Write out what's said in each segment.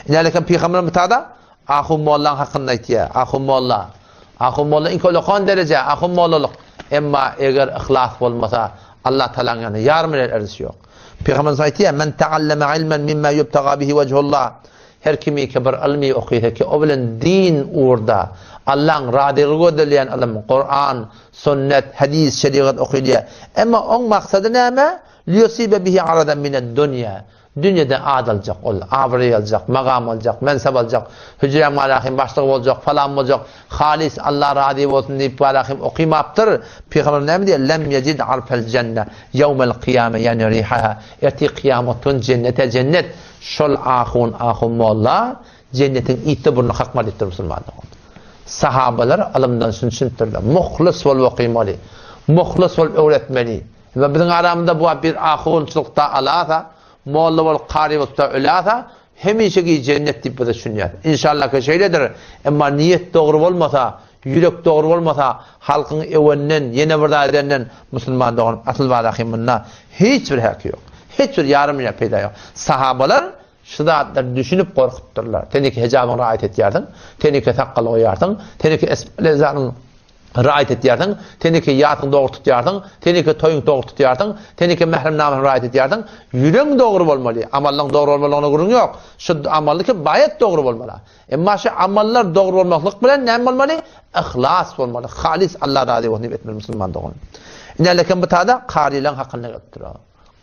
Inälekem pygamberimiz tada Ahun mollaň hakynda aýtýar. Ahun molla. Ahun molla iň ullakan dereje, ahun mollalyk. Emma eger yhlas bolmasa, Allah Tagalaň ýanynda ýarym bilen erzişi ýok. Pygamberimiz aýtýar, Men ta'allama ilmen mimma yubtaga bihi wejhullah. Her kimiki bir ylmy okysa ki, o bilen din ugurda Allaň razylygy gözlelýän ylym, Kuran, sünnet, hadys, şerigat okylýar. Emma oň maksady näme? Liyusibe bihi aradan mined-dunýa. Dünýede ad aljak ol, abraý aljak, magam aljak, mensep aljak, hüjräň malahym başlygy boljak, falan boljak, halys Alla razy bolsun diýip malahym okymapdyr. Pygamber näme diýýär? Lem ýejid arfel jenne ýewmel kyýame ýagny rihaha. Ertir kyýamat gün jennete jennet. Şol ahun, ahun molla jennetiň ysy burny kakmaz diýipdir musulman dogan. Sahabalar ylymdan şuny düşünipdirler. Muhlys bolup okymaly. Muhlys bolup öwretmeli. We biziň aramyzda bu wagt bir ahunçylykda alasa, molla bolup kary bolupda ölasa, hemişeki jennet diýip bize düşünýär. Inşallah ki şeýledir. Emma niýet dogry bolmasa, ýürek dogry bolmasa, halkyň öwenden, ýene bir zat edenden musulman dogan asyl bardaky munda hiç bir häki ýok. Hiç bir ýarym ýa peýda ýok. Sahabalar şu zatlary düşünip gorkupdyrlar. Sen iki hijabyňy raýat etýärsiň, sen iki sakgal goýarsyň, sen iki esbelezanyň raýat etýärsiň, sen iki ýasyň dogry tutýarsyň, sen iki toýuň dogry tutýarsyň, sen iki mährem namysyny raýat etýärsiň. Ýüregiň dogry bolmaly, amallaň dogry bolmalygyna gürrüň ýok. Şu amallyky baýat dogry bolmaly. Emma şu amallar dogry bolmaklyk bilen näme bolmaly? Yhlas bolmaly. Halys Allah razy bolsun diýip etmeli musulman dogan. Ine lekin bu tada karylaryň hakynda gelip dur.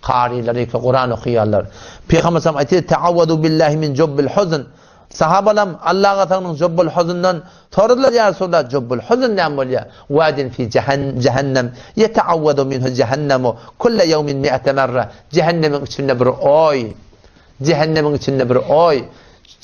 Karylar ýeke Kuran okaýarlar. Pygamber sallam aýtdy, Ta'awwadu billahi min jubbil huzn. Sahabalam Allaha sygnyň jubbul huzundan soradylar, ýa Resulallah, jubbul huzn näme bolýar? Wadin fi jahannam yeta'awwadu minhu jahannamu kulla yawmin mi'ata marra. Jahannamyň içinde bir oý. Jähennemiň içinde bir oý,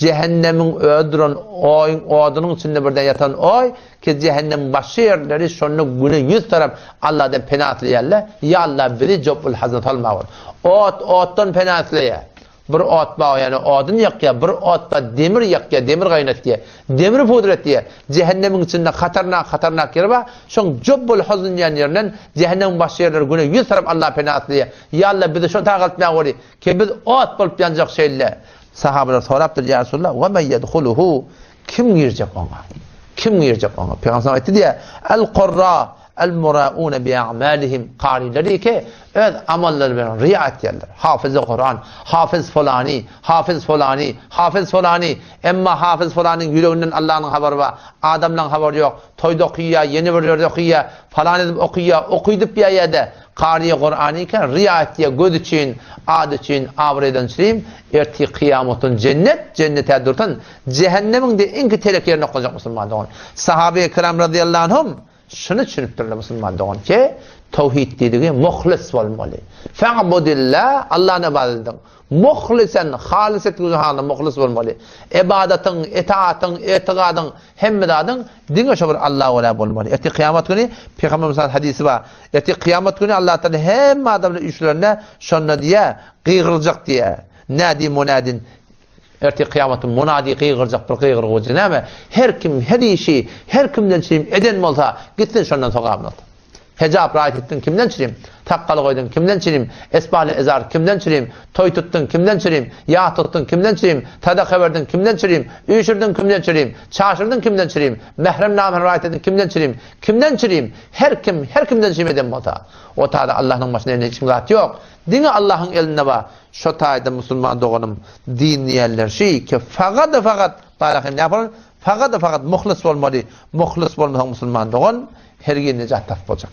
jähennemiň özi duran oýuň odunyň içinde birden ýatan oý, ki jähennemiň başga ýerleri şonda güne ýüz tarap Allahdan pena isleýärler, Ýa Allah bizi jobul hazna salmagyn. Ot otdan pena isleýär. Bir ot bar ýöne odun ýakýar, bir ot bar demir ýakýar, demir gaýnatýar, demir pudretýär. Jähennemiň içinde hatarnak hatarnak ýeri bar, şoň jobul huzn diýen ýerinden jähennemiň başga ýerleri güne ýüz tarap Allah pena isleýär. Ýa Allah bizi şo tagaltmagyn. Ki biz ot bolup ýanjak şeýle. Sahabalar sorapdyr, Ýa Resulallah, we men ýedhuluhu? Kim girjek oňa? Kim girjek oňa? Pygamber aýtdy diýä, El qurra el murauna bi a'malihim. Karylar ki, öz amallary bilen riýa etýärler. Hafiz Kuran, hafiz folani, hafiz folani, hafiz folani. Emma hafiz folanyň ýüreginden Allanyň habary bar, adamlaryň habary ýok. Toýda okaýar, ýene bir ýerde okaýar, falan edip okaýar, okydyp ýa-da Karyýa Kurany eken riýa etýä göz üçin, ad üçin, abraýdan üçin, ertir kyýamatyn jennet, jennete dursun, jähennemiň de iňki telek ýerine oklajak musulman dogan. Sahabeýi kiram razyýallahu anhum şuny düşünipdirler musulman dogan ki, towhid diýdigi muhlis bolmaly. Fa'budillah, Allahny ybadat ediň. Muhlisen, halys etgüzi halyna muhlis bolmaly. Ebadatyň, etaatyň, etigadyň, hemme zadyň diňe şo bir Allaha görä bolmaly. Ertir kyýamat güni Pygamberimiz hadysy bar. Ertir kyýamat güni Allah Taala hemme adamlary üýşürende şonda diýýär, gygyryljak diýýär. Nädi munadin. Ertir kyýamat güni munadi gygyrjak bir gygyrgyjy näme? Her kim her işi her kimden çynym eden bolsa, gitsin şondan sogabyny alsyn. Hejap raýat etdiň kimden çirim? Sakgal goýduň kimden çirim? Esbaly ezar kimden çirim? Toý tutduň kimden çirim? Ýas tutduň kimden çirim? Sadaka berdiň kimden çirim? Üýşürdiň kimden çirim? Çaşyrdyň kimden çirim? Mährem namyny raýat etdiň kimden çirim? Kimden çirim? Her kim her kimden çirim eden bolsa, o taýda Allahnyň başynda elinde hiç kim zat ýok. Diňe Allahyň elinde bar. Şo taýda musulman doganym din diýenler şi ki fagada fagat barahym näme Fagada fagat muhlis bolmaly. Muhlis bolmasaň musulman dogan, hergiz nejat tapyp boljak.